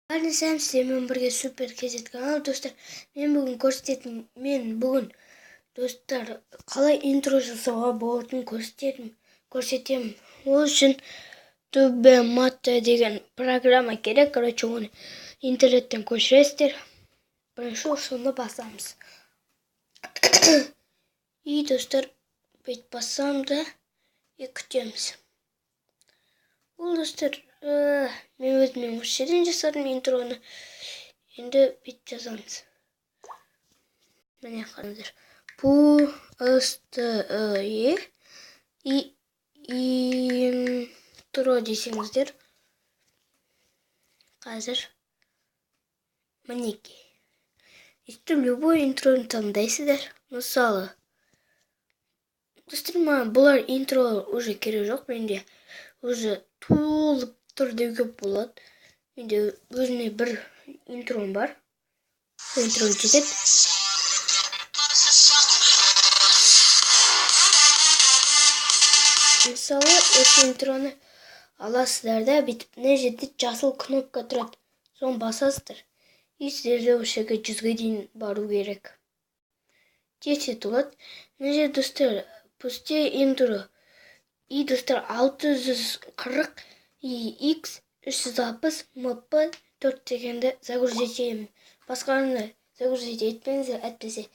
Бәріне сәлем, сіздермен бірге Супер KZ каналы, достар. Мен бүгін көрсететін, мен бүгін, достар, қалай интро жасауға болатынын көрсетемін. Ол үшін TubeMate деген программа керек. Короче, оны интернеттен көшіресіздер. Бірінші соны басамыз. И, достар, бүйтіп бассам да, и күтеміз. Ол, достар, мен өзіме осы жерден жасадым интроны. Енді бүйтіп жазамыз. Міне, қараңыздар. Пу, С, Т, Е, И, интро десеңіздер. Қазір. Мінекей. Өйтіп любой интроны таңдайсыздар. Мысалы, достар, маған бұлар интро уже керек жоқ, менде уже толып тұр деуге болады. Менде өзіме бір интром бар. Сол интром жетеді. Мысалы, осы интроны аласыздар да, бүйтіп мына жерде жасыл кнопка тұрады. Соны басасыздар. И сіздерде осы жерге 100-ге дейін бару керек. Тез тез толады. Мына жерде, достар, пусте интро. И, достар, 640 и икс 360 мп 4 дегенді загрузить етемін. Басқаны загрузить етпеңіздер, әйтпесе,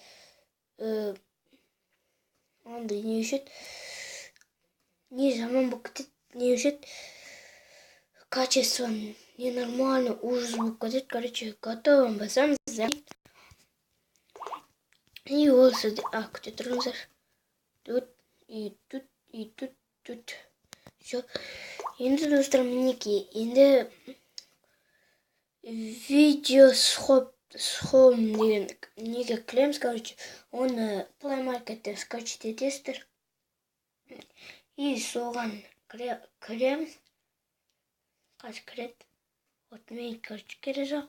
андай не өшеді, не жаман болып кетеді, не өшеді, качество ненормально, ужас болып кетеді. Короче, готово басамыз. И ол сізде, күте тұрыңыздар. Тут, и тут, и тут, тут. Всё. Енді, достар, мінекей, енді видео схом деген неге кіреміз, короче, оны Play Market'тен скачать етесіздер. И соған кіреміз. Қазір кіреді. Вот мен, короче, керек жоқ.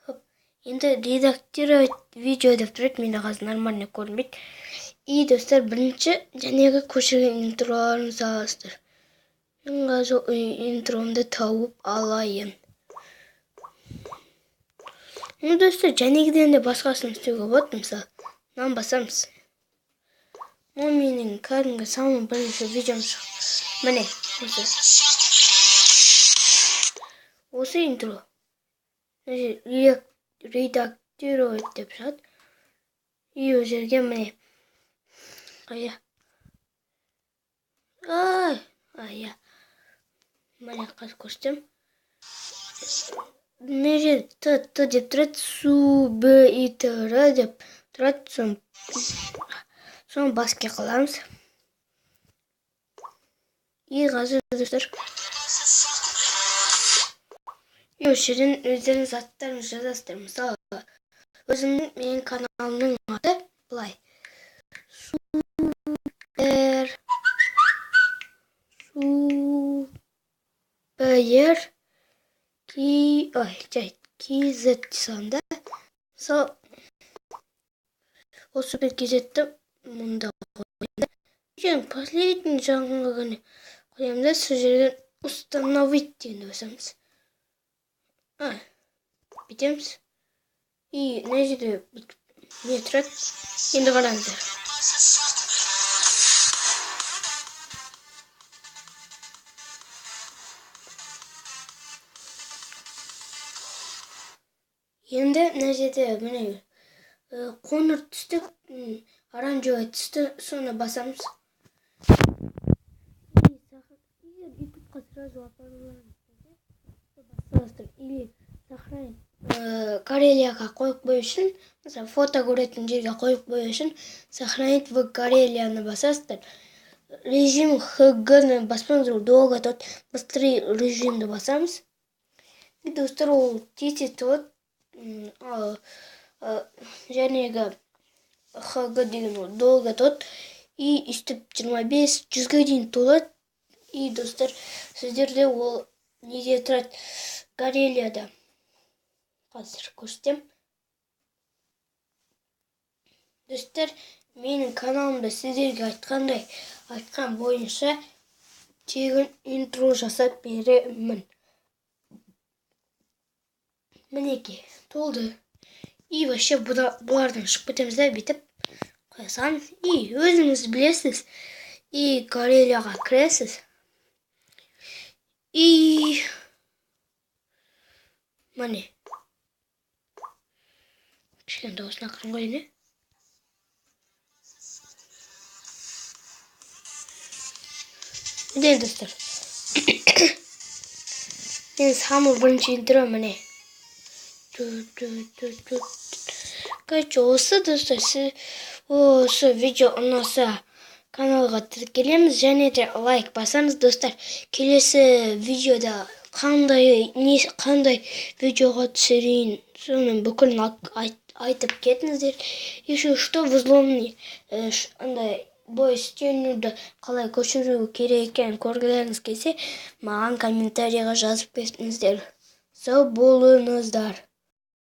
Хоп. Енді редактировать видео деп тұрады, менде қазір нормально көрінбейді. И, достар, бірінші жәнегі көшірген интроларыңызды аласыздар. Мен қазір интромды тауып алайын. Ну, достар, жәнегіден де басқасын істеуге болады, мысалы. Мынаны басамыз. Ол менің кәдімгі самый бірінші видеом шықты. Міне, осы. Осы интро. Мына жерде редактировать деп шығады. И ол жерге міне. Қайда? Ай, ай, я. Міне, қазір көрсетемін. Мына жерде Т, Т деп тұрады, Су, Б, И, Т, Р деп тұрады. Соны басқа қыламыз. И қазір, достар, и осы жерден өздеріңіз аттарыңызды жазасыздар. Мысалы, өзімнің, менің каналымның аты былай. Супер, Супер, Ки, ой, жай, KZ дей саламын да. Мысалы, ол Супер KZ-ті мұнда қоямын да. Ең последний жағынға ғана қоямын да, сол жерден установить дегенді басамыз. Бүйтеміз. И мына жерде бүйтіп не тұрады. Енді қараңыздар. Енді мына жерде міне, қоңыр түсті, оранжевый түсті, соны басамыз. Егер ютубқа сразу апаруларыңыз келсе, басасыздар. Или сохранить, Карелияға қойып қою үшін, мысалы, фото көретін жерге қойып қою үшін сохранить в Карелияны басасыздар. Режим ХГ-ны баспаңыздар, ол долго тұрады. Быстрый режимді басамыз. И, достар, ол тез-тез толады. Ал, жәнегі ХГ деген ол долго тұрады. И өйстіп жиырма бес, жүзге дейін толады. И, достар, сіздерде ол неде тұрады? Карелияда. Қазір көрсетемін. Достар, менің каналымда сіздерге айтқан бойынша тегін интро жасап беремін. Мінекей, толды. И вообще бұлардан шығып кетеміз да, бүйтіп қоя саламыз. И өзіңіз білесіз. И Карелияға кіресіз. И міне. Кішкене дауысын ақырын қояйын, е? Міне, достар. Мен самый бірінші интро, міне. Короче, осы, достар, сіз осы видео ұнаса, каналға тіркелеміз және де лайк басамыз, достар. Келесі видеода қандай не, қандай видеоға түсірейін, соның бүкілін айтып кетіңіздер. Еще что взломный андай бой стенуді қалай көшіру керек екенін көргілеріңіз келсе, маған комментарийға жазып кетіңіздер. Сау болыңыздар.